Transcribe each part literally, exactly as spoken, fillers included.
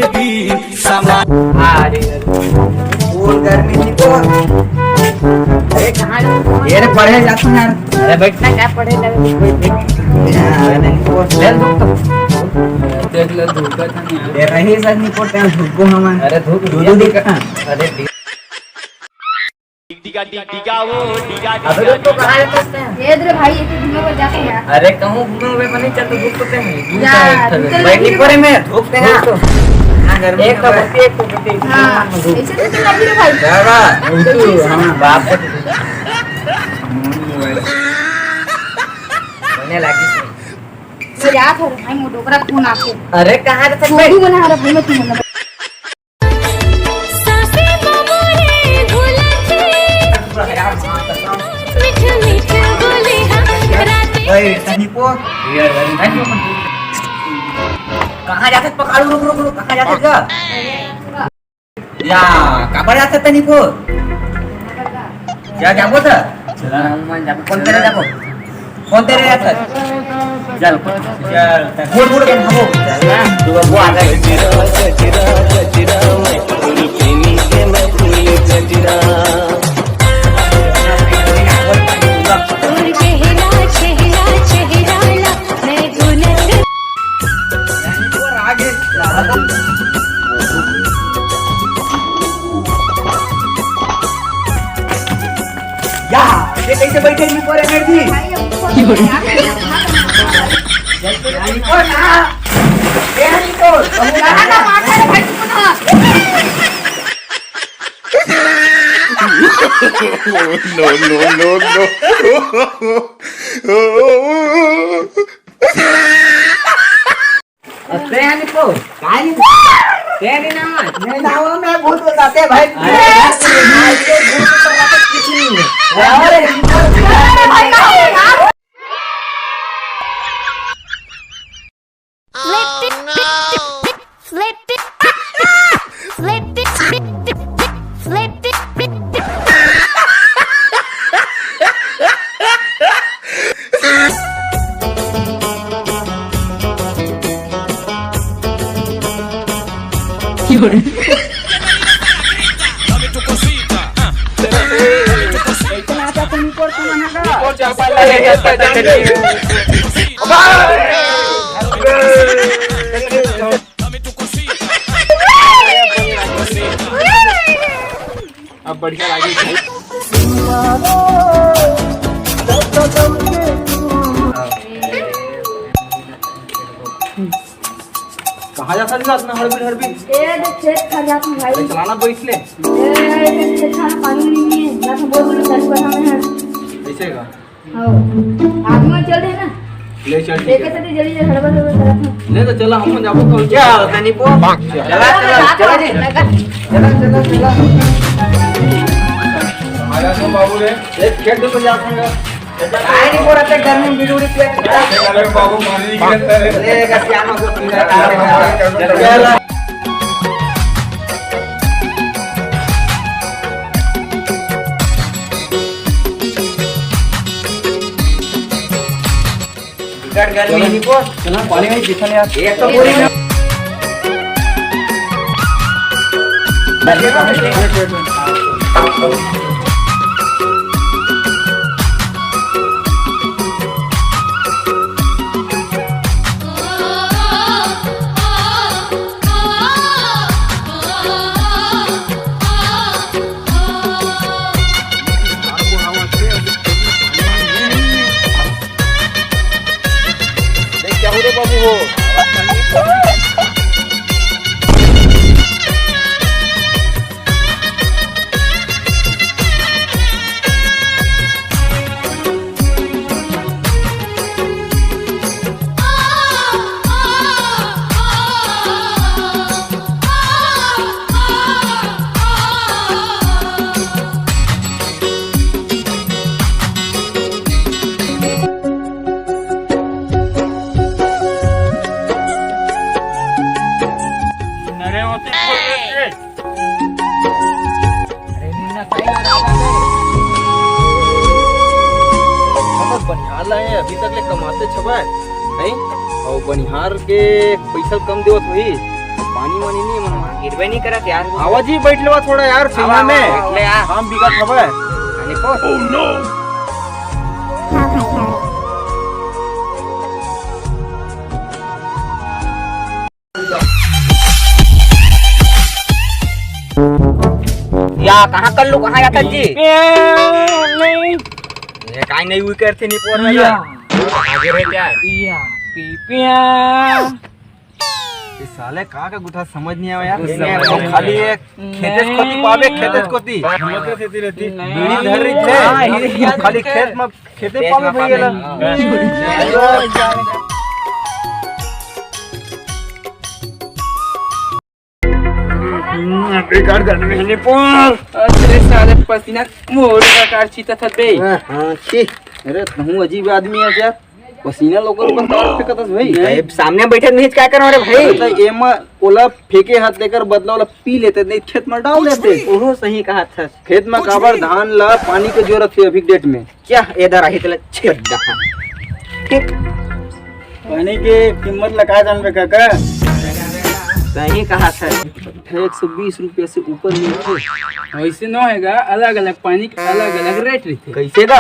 अरे, कौन गर्मी थी तो? अरे, कहाँ ये रे, पढ़े जाते हैं यार। अरे, बैठना क्या पढ़े जाते? कोई बैठ। यार, नहीं, वो चल, धूप तो। देख ले, धूप का था नहीं यार। ये रही सर, नहीं पढ़ते हैं, धूप को हम। अरे, धूप दो, दो दिखा। अरे, अबे रुक तो, कहाँ है तो? ये इधर भाई, ये तो घूमे को जाते हैं यार। अरे कहूँ घूमे हुए को नहीं चल, तो धूप तो कहीं दूर जा, का है, दूर तो भाई नहीं निकोरे में धूप देगा। हाँ, गर्मी एक तो होती है, एक तो होती है। हाँ, ऐसे तो लगी रे भाई। क्या बा? हाँ, बाप। बढ़िया लगी। तो याद हो भाई, मोटोकरा फोन आके। अरे कहाँ रे? मोटू बना रहा भाई, मैं तू बना। सासे बाबू रे घुलत हे, मीठ मीठ बोले हा राते। ओए, तनी को। कहाँ जाते पकाड़ू? रुक, रुक, रुक, कहाँ जाते जा? या, काबर जाते तनी को? जा, जाबो त? चला ना, मैं जाबो। कौन तेरे जाबो? कौन तेरे रहता है? चल, चल, बोल, बोल, बोल, बोल। तू वो आ गए। तोर चेहरा, चेहरा, चेहरा ला मैं गुनत। या, ये कैसे बैठे हैं ऊपर एनर्जी? भाई, अब ऊपर तो यार, यार, ऊपर ना। ये नहीं तो, कहाँ का माथा है भाई, तू ना। No, no, no, no। अरे यार, निको। काय निको? तेरी ना। मैं ना हूँ, मैं भूत बताते भाई। अरे यार, भूत बताते कुछ नहीं है। अरे, अरे भाई, भाई, यार। Flip it, flip it, flip it, flip it, flip it, flip it, flip it. अब बढ़िया लागे भाई। कहाँ जाता है इतना हड़बड़ी हड़बड़ी? ए, देख, खेत खा जाता हूँ भाई। अरे, चलाना बैठ ले। ए, देख, खेत खाना पानी नहीं है। जाता हूँ, बोल, बोल, गाड़ी बैठा में है। ऐसे का? हाँ। आदमी चल रहे ना। ले चल, ठीक देखे है। तो जल्दी जल्दी हड़बड़ हड़बड़ करत हूँ। ले तो चला, हम जाबो कल। क्या होता नहीं पो? चला, चला, चला, चला, चला, चला। आया तो बाबू रे। एक खेत तो जा संगा। काय नहीं पो रहा था, गर्मी में बीड़ी उड़ी पिया। अरे बाबू, मानी नहीं करता रे। ले, गसियाना को पीना। बिकट गर्मी है निको। चला, पानी में दिखा यार। एक तो पूरी में। देख, क्या हो रे बाबू हो? अरे, निन्ना सही हो रहा है। बनिहार ला है, अभी तक ले कमाते छबा है, नहीं? और बनिहार के पैसा कम देवत होही, पानी वानी नहीं, मम्मा। गिरबे नहीं करत यार। आवा जी, बैठ लेवा थोड़ा यार, आवा, सही में। आवा, बैठ ले यार। काम बिगड़ खबर। अरे को। Oh no। या कहाँ कर लो, कहाँ जाता जी? ए, नहीं। ये काई नहीं हुई करते नहीं पोर में या। आगे रह जा। या, पी पिया। ये साले का का गुठा समझ नहीं आवा यार। कुछ समझ नहीं खाली आवा। ये खेते से कोती पावे, खेते से कोती। बीड़ी धर रही थे। हाँ, ये खाली खेत में, खेते पावे भैया ला। बेकार गर्मी है, नहीं पोर। अरे साले, पसीना मोर का कार छीता था बे। हाँ, हाँ, छी। अरे, तहूँ अजीब आदमी है यार। पसीना लोकल पर कार फेंकत हस भाई। नहीं। ए, सामने बैठे नहीं, क्या करो रे भाई? अरे, तो एमा ओला फेंके हाथ देकर बदला ओला पी लेते, नहीं खेत में डाल देते। ओहो सही कहा था। खेत में काबर धान ला पानी के जरूरत है अभी डेट में। क्या इधर आई तले छेद दहा। ठीक। पानी के कीमत ला का जानबे काका? सही कहा था। एक सौ बीस रुपया से ऊपर मिलथे। वैसे न होएगा, अलग-अलग पानी के अलग-अलग रेट रहिथे। कैसे का?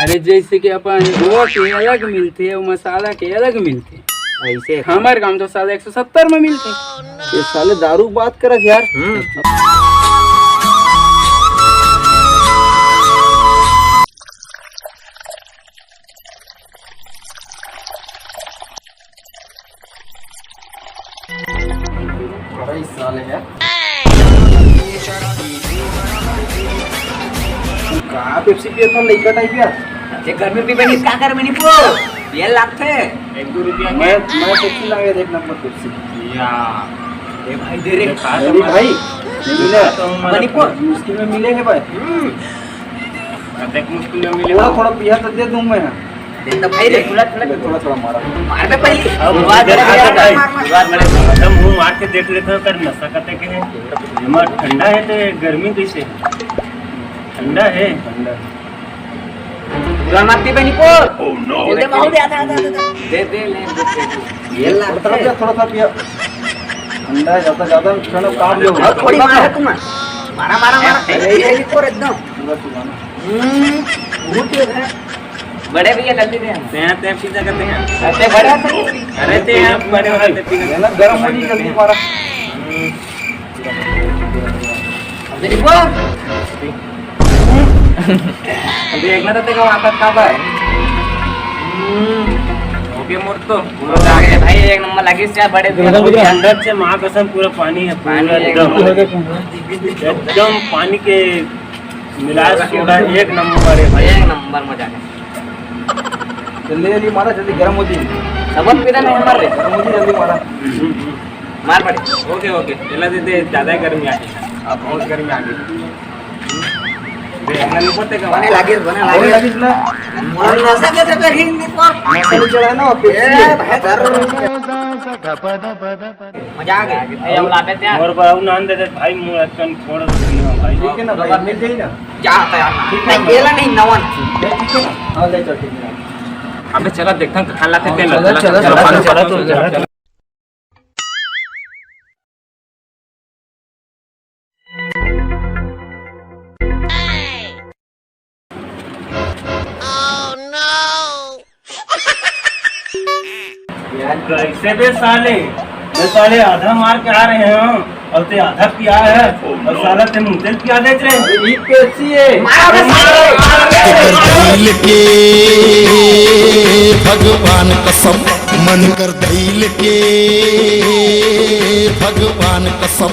अरे जैसे कि अपन गुड़ के अलग मिलथे अउ मसाला के अलग मिलथे। ऐसे का? हमर गांव तो साला एक सौ सत्तर में मिलथे। ये साले दारू बात करत यार। हम्म। बड़ा ही साले है। का पेप्सी पिए तो लइका टाइप यार। ये गर्मी पी बनी का कर मनी पो? ये लागथे। एक दो रुपया मैं, मैं पेप्सी लावे देख नंबर पेप्सी। या। ए भाई दे रे। अरे भाई, नहीं मिले। मणिपुर। मुश्किल में मिले हैं भाई। हम्म। देख मुश्किल में मिले। थोड़ा, थोड़ा पिया तो दे दूं मैं। दे तो भाई रे। थोड़ा, थोड़ा, थोड़ा, थोड़ा मारा। मार बे पहले। अब शुरुआत शुरुआत करे, मार, मार, मार। शुरुआत करे। एकदम मुंह मार के देख लेते हो, कर नशा करते के है। एमा ठंडा है तो गर्मी कैसे है? ठंडा है। ठंडा है। पूरा मार दे बनी को। Oh no। दे दे, माहौल दे, आधा, आधा, आधा। दे दे, ले, दे दे। ये ला। थोड़ा सा पिया, थोड़ा सा पिया। ठंडा है, ज्यादा, ज्यादा ठंडा काम ले। और थोड़ी मारा तुम। मारा, मारा, मारा। ए, ए, ए, ए, और एकदम। पूरा चुलाना। हम्म, बहुत तेज है। बड़े भैया गलती दे हम। ते हैं, ते पीछे करते हैं। अरे बड़े हैं। अरे ते हैं, बड़े वाला ते पीछे। ये ना गरम होनी जल्दी मारा। अबे देखो। अबे एक ना तो तेरे को आदत का भाई। ओके मोर तो। पूरा आ गए भाई, एक नंबर लगी से बड़े। अंदर से माँ कसम पूरा पानी है, पूरा पानी है। एकदम। एकदम पानी के मिला सोडा एक नंबर है भाई। एक नंबर मजा है। जल्दी जल्दी मारा, जल्दी गर्म होती है। सबन पीना नहीं मार रे। गर्म होती, जल्दी मारा। मार पड़े। ओके, ओके। चला देते, ज्यादा ही गर्मी आ गई। अब बहुत गर्मी आ गई। बने लागिस, बने लागिस। बने लागिस ना। मोर नशा के चक्कर ही नहीं पर। नशा नहीं चढ़ा ना, पेप्सी है। ए, भाई, दर्द। मजा आ गया। ए, हम लाते थे। मोर बाबू नान दे दे भाई, मोर अटकन छोड़ दे भाई। ठीक है ना भाई, मिल जाई ना। जा होता यार। ठीक है। नहीं, गेला नहीं, नवन। ठीक है ना? हाँ, ले चल, ठीक है। अबे चला देखता हूँ, कहाँ लाते थे। चला, चला, चला, चला, चला, चला। कैसे बे साले, मैं साले आधा मार के आ रहे हैं और ते आधा पिया है और साला ते मुंह तेल पिया देख रहे हैं। ये कैसी है? मारा बे साले। दिल के भगवान कसम, मन कर दिल के भगवान कसम।